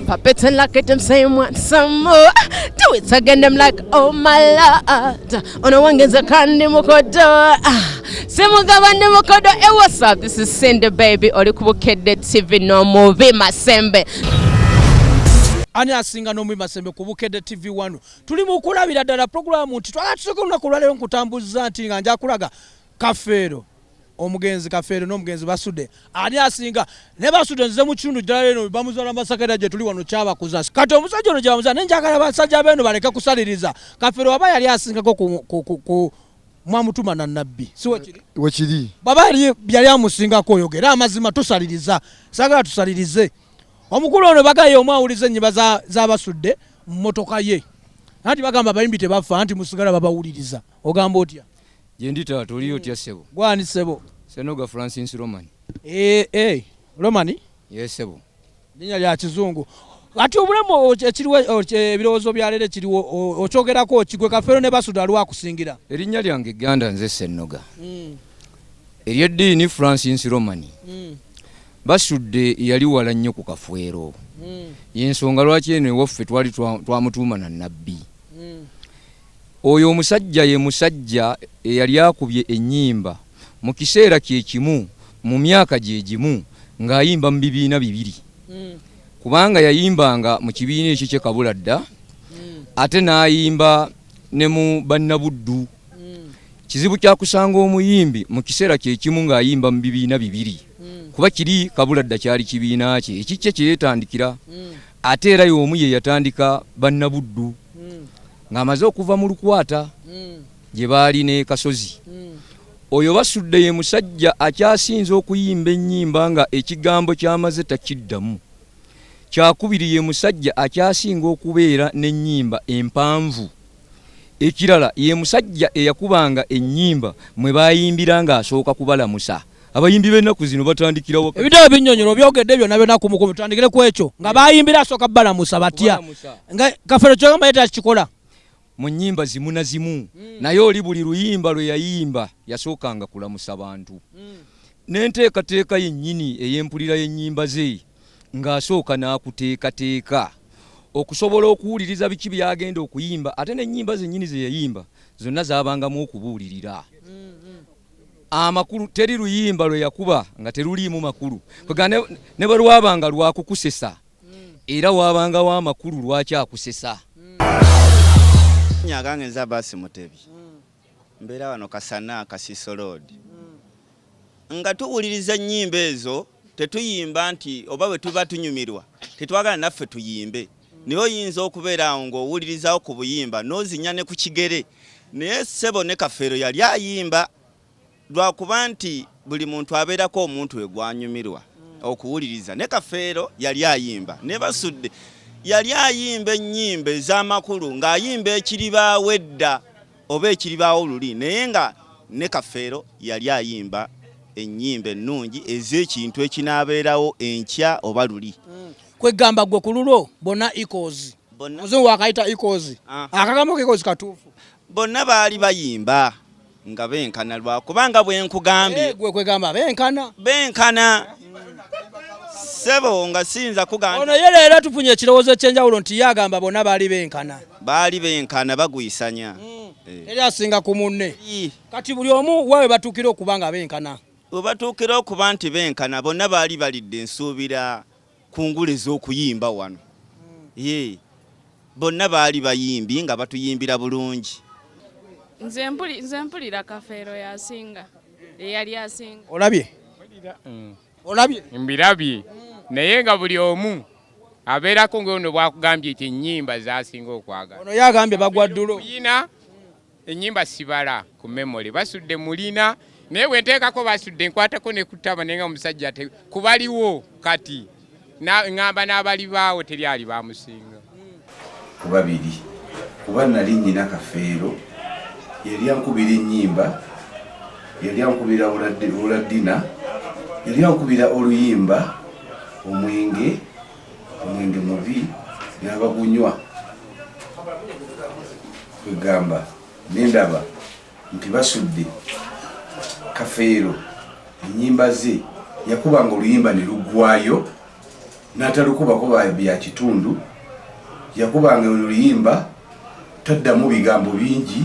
Pop it and lock it, them saying want some more. Do it again, them like, oh my lord. Ono wange nze kandi mukodo. Ah, Simugaba ndi mukodo. Hey, what's up? This is Cindy baby. Oli ku Bukedde TV n'omubi Masembe. Ani asinga n'omubi Masembe ku Bukedde TV 1. Tuli mu kulabira ddala pulogulaamu nti twagala tusooke olunaku olwaleero nkutambuzza nti nga nja kulaga Kafeero, omugenzi Kafeero n'omugenzi Basudde ani asinga. Ne Basudde nzize mu kitundu ddala eno bamuzaala Masaka era gye tuli wano kyabakuza. Kati omusajja ono gye bamuzaala naye njagala abasajja beeno baleke kusaliriza. Kafeero waba yali asingako ku mwamutuma na nabbi, si wekiri? Wekiri. Bwaba yali amusingako oyogera amazima, tosaliriza. Saagala tusalirize. Omukulu ono bagaye omwawuliza ennyimba z'Abasudde mu mmotoka ye. Anti bagamba abayimbi tebafa, anti musigala babawuliriza. Ogamba otya? Gyendi taata, oliyo otya ssebo? Gwani ssebo? Senoga Francis Roman. Romani? Ye ssebo. Linnya lya kizungu. Ati obulamu ekiriwo, ebirowoozo bya leero ekiriwo okyogerako ki? Gwe Kafeero ne Basudde aliwo akusingira? Erinnya lyange Ganda nze Senoga. Eryeddiini Francis Romani. Basudde yali wala nnyo ku Kafeero. Yensonga lwaki eno ewaffe twali twamutuuma na nabbi. Oyo omusajja ye musajja eyali akubye ennyimba mu kiseera kye kimu mu myaka gye gimu ng'ayimba mu bibiina bibiri. Kubanga yayimbanga mu kibiina ekikye Kabuladda, ate n'ayimba ne mu Bannabuddu. Kizibu kya kusanga omuyimbi mu kiseera kye kimu ng'ayimba mu bibiina bibiri. Kuba kiri Kabuladda kyali kibiina kye ekikye kye yeetandikira. Ate era y'omu ye yatandika Bannabuddu. Ng'amaze okuva mu Lukwata gye baali ne Kasozi. Oyo Basudde ye musajja akyasinze okuyimba ennyimba nga ekigambo ky'amaze takiddamu. Kyakubiri ye musajja akyasinga okubeera n'ennyimba empanvu. Ekirala ye musajja eyakubanga ennyimba mwe baayimbira ng'asooka kubalamusa. Abayimbi b'ennaku zino batandikira waka. Ebitabo binnyonnyola obyogedde byonna byonna ku mukumu, tutandikire ku ekyo nga bayimbira asooka balamusa batya? Nga Kafeero kyogamba ye takikola. Mu nnyimba zimu na zimu, naye oli buli luyimba lwe yayimba yasookanga kulamusa bantu. N'enteekateeka yennyini ey'empulira y'ennyimba ze ng'asooka n'akuteekateeka okusobola okuwuliriza biki by'agenda okuyimba, ate n'ennyimba zennyini ze yayimba zonna zaabangamu okubuulirira. Amakulu, teri luyimba lwe yakuba nga teruliimu makulu. Kwega ne bwe lwabanga lwakukusesa, era wabangawo amakulu lwaki akusesa. Agange nze Abasi Mutebi. Mbeera wano Kasana Kasiso Road. Nga tuwuliriza ennyimba ezo tetuyimba nti oba bwe tuba tunyumirwa tetwagala naffe tuyimbe. Naye oyinza okubeera awo ng'owulirizawo ku buyimba n'ozinya ne ku kigere. Naye ssebo ne Kafeero yali ayimba lwakuba nti buli muntu abeerako omuntu we gwanyumirwa okuwuliriza. Ne Kafeero yali ayimba, ne Basudde yali ayimba ennyimba ez'amakulu ng'ayimba ekiribaawo edda oba ekiribaawo luli, naye nga ne Kafeero yali ayimba ennyimba ennungi ez'ekintu ekinaabeerawo enkya oba luli. Kwegamba gwe ku lulwo bonna equals. Muzungu wakayita equals. Akagambo ke equals katuufu. Bonna baali bayimba nga benkana lwakubanga bwe nkugambye. Gwe kwegamba benkana. Benkana. Ssebo nga siyinza kugamba. Ono ye leero tufunye ekirowoozo eky'enjawulo nti ye agamba bonna baali benkana. Baali benkana bagwisanya. Teri asinga ku munne. Kati buli omu wa we batuukira okuba nga benkana. We batuukira okuba nti benkana bonna baali balidde nsuubira ku ngule ez'okuyimba wano. Ye bonna baali bayimbi nga batuyimbira bulungi. Nze mpulira Kafeero yasinga, eyali asinga. Olabye? Olabye? Mbirabye. Naye nga buli omu abeerako ng'ono bw'akugambye nti ennyimba z'asinga okwagala. Ono ye agambye bagwa ddulo. Yina ennyimba sibala ku memory, Basudde mulina, naye bwe nteekako Basudde nkwatako ne kutama, naye nga omusajja kubaliwo kati ŋŋamba n'abali baawo teri ali bamusinga. Ku babiri, kuba nali nnyina Kafeero yali ankubira ennyimba, yali ankubira Buladdina, yali ankubira oluyimba omwenge, omwenge mubi n'abagunywa. Kwegamba nendaba nti Basudde Kafeero ennyimba ze yakubanga oluyimba ne luggwayo. N'atalukubako bya kitundu, yakubanga oluyimba taddamu bigambo bingi,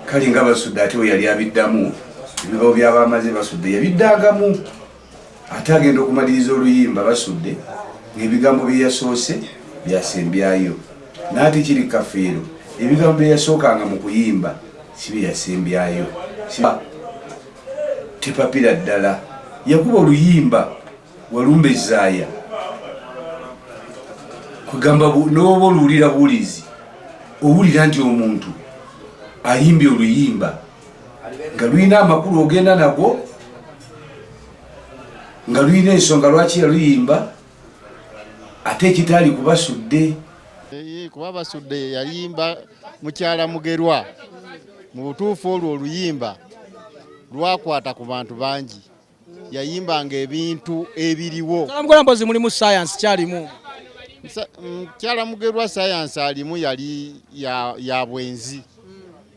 kale nga Basudde ate we yali abiddamu ebigambo by'abamaze, Basudde yabiddangamu, ate agenda okumaliriza oluyimba Basudde ng'ebigambo bye yasoose byasembyayo. N'ate kiri Kafeero, ebigambo bye yasookanga mu kuyimba si bye yasembyayo. Tepapira ddala, yakuba oluyimba Walumbe Zaaya, kwegamba n'oba oluwulira buwulizi, owulira nti omuntu ayimbye oluyimba nga lulina amakulu, ogenda nagwo nga lulina ensonga lwaki yaluyimba, ate ekitaali kubasudde. Kuba Basudde yayimba Mukyala Mugerwa, mu butuufu olwo oluyimba lwakwata ku bantu bangi, yayimbanga ebintu ebiriwo. Mukyala Mpozi mulimu science kyalimu. Mukyala Mugerwa science alimu yali ya bwenzi,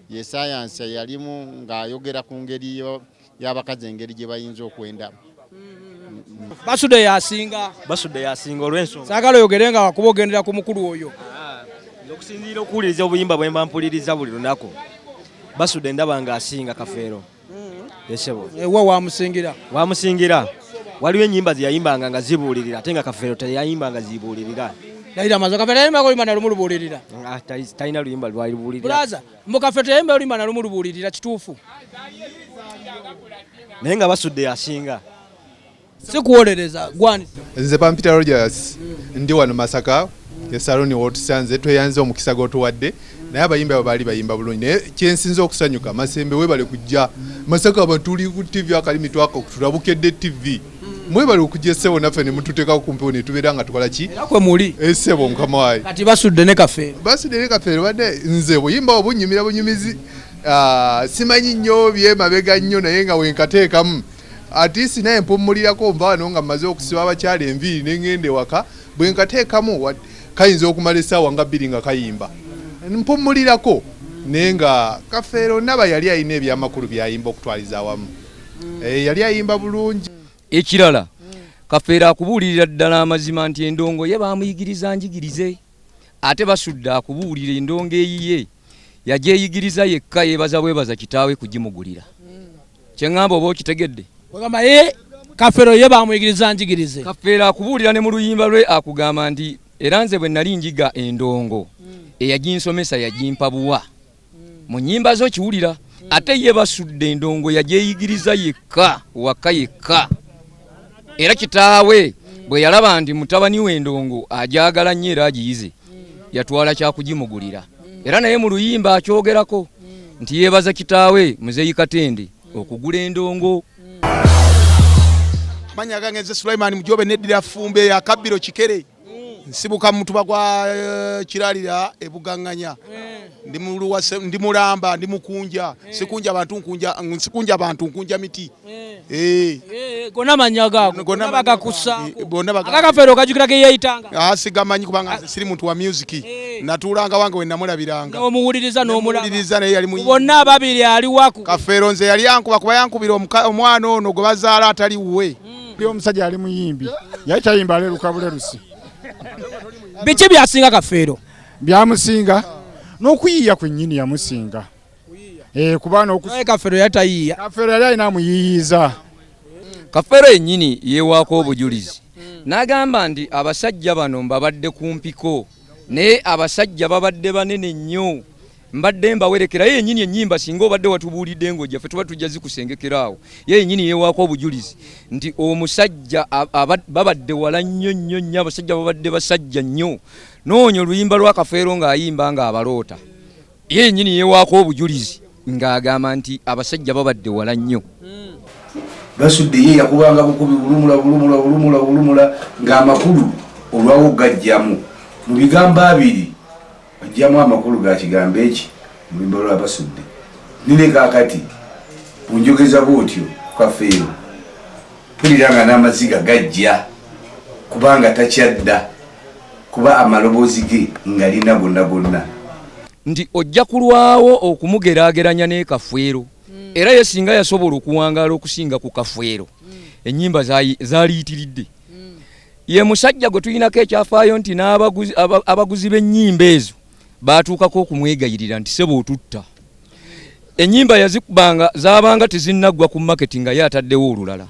ye science yalimu ng'ayogera ku ngeri y'abakazi engeri gye bayinza okwenda. Basudde yasinga. Basudde yasinga olw'ensonga. Saagala oyogere nga wakuba ogendera ku mukulu oyo. Okusinziira okuwuliriza obuyimba bwe mba mpuliriza buli lunaku, Basudde ndaba ng'asinga Kafeero. Esebo. Ewa wamusingira. Wamusingira. Waliwo ennyimba ze yayimbanga nga zibuulirira, ate nga Kafeero teyayimbanga zibuulirira. Yayira amazo Kafeero yayimbanga oluyimba na lumu lubuulirira. Talina luyimba lwali lubuulirira. Brother, mu Kafeero teyayimba oluyimba na lumu lubuulirira kituufu. Naye nga Basudde yasinga. Sikuwolereza gwani. Nze Pampita Rogers, ndi wano Masaka esaloni wotusanze, tweyanze omukisa gwotuwadde, naye abayimbi abo baali bayimba bulungi, naye kyensinza okusanyuka Masembe webale kujja Masaka, abantu tuli ku TV akalimi twakatulabukedde TV, mwebale okujja essebo naffe ne mututeekako kumpewo ne tubeera nga tukola ki kwe muli essebo mukama waye. Kati Basudde ne Kafeero. Basudde ne Kafeero badde nze buyimba obunyumira bunyumizi, simanyi nnyo byemabega nnyo, naye nga wenkateekamu atiisi naye mpummulirako, nva wano nga mmaze okusiba abakyala enviiri ne ŋŋenda ewaka, bwe nkateekamu kayinza okumala essaawa nga bbiri nga kayimba, mpummulirako. Naye nga Kafeero naba yali alina ebyamakulu byayimba okutwaliza awamu, yali ayimba bulungi. Ekirala, Kafeero akubuulirira ddala amazima nti endongo ye baamuyigiriza njigirize, ate Basudde akubuulira endongo eyiye yagyeyigiriza yekka, yeebaza bwebaza kitaawe kugimugulira. Kyeŋŋamba oba okitegedde? Ogamba ye Kafeero ye bamuyigiriza njigirize. Kafeero akubuulira ne mu luyimba lwe akugamba nti era nze bwe nali njiga endongo eyaginsomesa yagimpa buwa. Mu nnyimba zo kiwulira, ate ye Basudde endongo yagyeyigiriza yekka waka yekka, era kitaawe bwe yalaba nti mutabani we endongo agyagala nnyo era agiyize, yatwala kyakugimugulira, era naye mu luyimba akyogerako nti yeebaza kitaawe Muzeeyi Katende okugula endongo. Amanya gange nze Sulaiman Mujobe, neddira Ffumbe ya Kabbiro Kikere, nsibuka mu mutuba gwa Kiralira e Bugaŋŋanya. Ndi mulamba, ndi mukunja, sikunja bantu, nkunja, nsikunja bantu, nkunja miti. Gonna mannya gaago, Gonna gonna bagakussaako. Bonna baga- Akakafeero okajjukira ke yeeyitanga? Sigamanyi kubanga nze siri muntu wa music. Natuulanga wange we namulabiranga. N'omuwuliriza n'omulaba. N'omuwuliriza naye yali muyimbi. Bonna ababiri ali waku. Kafeero nze yali ankuba kuba yankubira omwana ono gwe bazaala atali wuwe. Oli omusajja yali muyimbi, yali tayimba aleruka bulerusi. Biki byasinga Kafeero? Byamusinga n'okuyiiya kwennyini yamusinga. Kuba n'oku- Naye Kafeero yali tayiiya. Kafeero yali alina amuyiiyiza. Kafeero yennyini yeewaako obujulizi n'agamba nti abasajja bano mbabadde ku mpiko, naye abasajja babadde banene nnyo, mbadde mbawerekera. Ye yennyini ennyimba singa obadde watubuulidde ng'ojja ffe tuba tujja zikusengekera awo. Ye yennyini yeewaako obujulizi nti omusajja babadde wala nnyo nnyo nnyo, abasajja babadde basajja nnyo. Noonya oluyimba lwa Kafeero ng'ayimba ng'abaloota. Ye yennyini yeewaako obujulizi ng'agamba nti abasajja babadde wala nnyo. Basudde ye yakubanga bukubi bulumula bulumula bulumula bulumula ng'amakulu olwawo gajjamu mu bigambo abiri, ajjamu amakulu ga kigambo eki mu luyimba lwa Basudde. Nine kaakati bunjogeza bw'otyo ku Kafeero, mpulira nga n'amaziga gajja kubanga takyadda, kuba amaloboozi ge ngalina gonna gonna. Nti ojja kulwawo okumugeraageranya ne Kafeero, era ye singa yasobola okuwangaala okusinga ku Kafeero, ennyimba zaaliyitiridde. Ye musajja gwe tulinako ekyafaayo nti n'abaguzi b'ennyimba ezo baatuukako okumwegayirira nti sebo otutta. Ennyimba yazikubanga zaabanga tezinnaggwa ku maketi nga ye ataddewo olulala.